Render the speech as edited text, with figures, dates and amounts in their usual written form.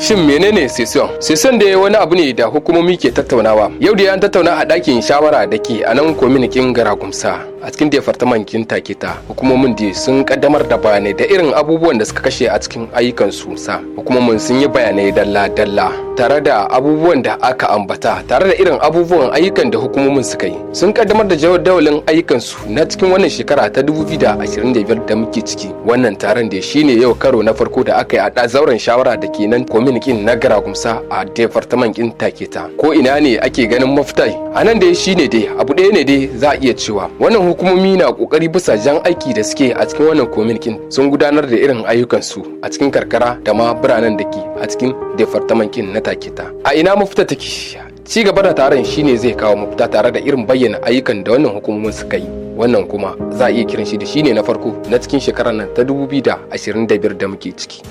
Shin menene session? Session da wani abu ne da hukumomi ke tattaunawa. Yau da an tattauna a ɗakin shawara da ke a nan kominikin Garagumsa a cikin departamentin Taketa. Hukumomin da sun kaddamar da bayanai da irin abubuwan da suka kashe a cikin ayyukansu sa. Hukumomin sun yi bayanai dalla-dalla tare da abubuwan da aka ambata, tare da irin abubuwan ayyukan da hukumomin suka yi. Sun kaddamar da jadawalin ayyukansu na cikin wannan shekara ta 2025 da muke ciki. Wannan taron da shine yau karo na farko da aka yi a zauren shawara da ke nan kominikin na Garagumsa a departamentin Taketa. Ko ina ne ake ganin mafita a nan dai shine dai abu ɗaya ne dai za a iya cewa wannan hukumomi na kokari bisa jan aiki da suke a cikin wannan kominikin. Sun gudanar da irin ayyukansu a cikin karkara da ma biranen da ke a cikin departamentin na Taketa. A ina mafita take? Ci gaba da taron shine zai kawo mafita, tare da irin bayyana ayyukan da wannan hukumomin suka yi. Wannan kuma za a iya kiran shi da shine na farko na cikin shekarar nan ta 2025 da muke ciki.